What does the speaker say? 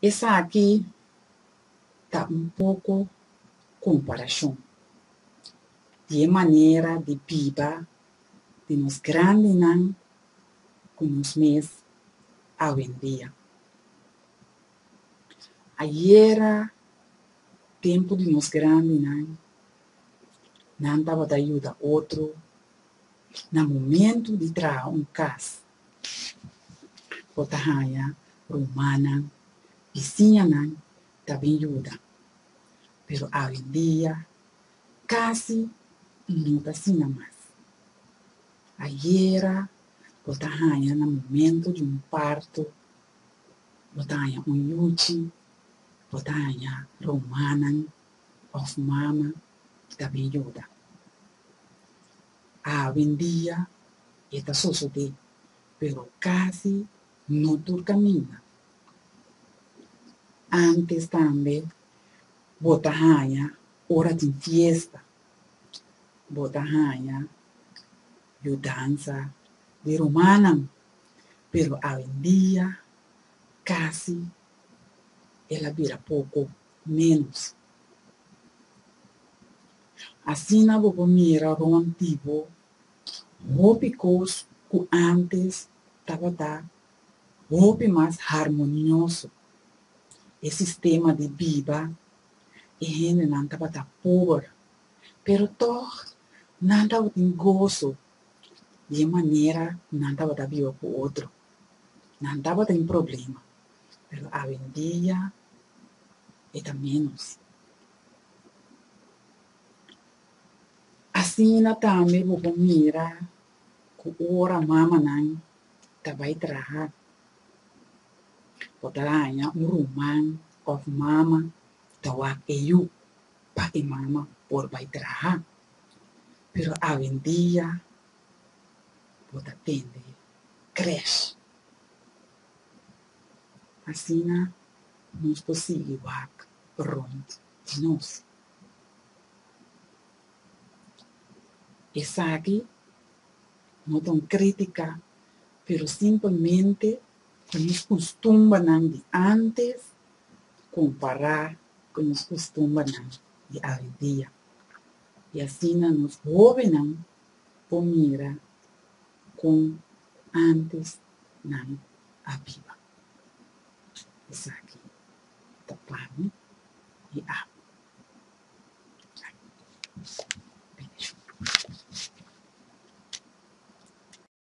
Esaki ta un poko komparashon di e manera di biba di nos grandinan ku nos mes awendia. Ayera tempu di nos grandinan, nan tabata yuda otro na momentu di traha un kas. Bo ta haña rumannan, bisiñanan ta bin yuda. Pero awendia kasi no ta asina mas. Ayera bo ta haña na momento di un parto bo ta haña un yuchi, bo ta haña rumannan òf mama ta bin yuda. Awendia e ta sosodé, pero kasi no tur kaminda. Ántes tambe bo ta haña ora tin fiesta, bo ta haña yudansa di rumannan, pero awendia kasi el a bira poko ménos. Asina bo por mira rònt di bo hopi kos ku ántes tabata hopi mas harmonioso. E sistema di biba, e hendenan tabata pober, pero tòg nan tabatin goso di e manera ku nan tabata biba ku otro. Nan tabatin problema, pero awendia e ta ménos. Asina tambe bo por mira ku ora mamanan ta bai traha, bo ta haña un ruman òf mama ta wak e yu pa e mama por bai traha. Pero awendia bo ta tende krèsh. Asina nos por sigui wak rònt di nos. Esaki no ta un krítika, pero simpelmente ta nos kustumbernan di ántes kompará ku nos kustumbernan di awendia. I asina nos hóbennan por mira kon ántes nan a biba. Esaki ta pa mi i abo.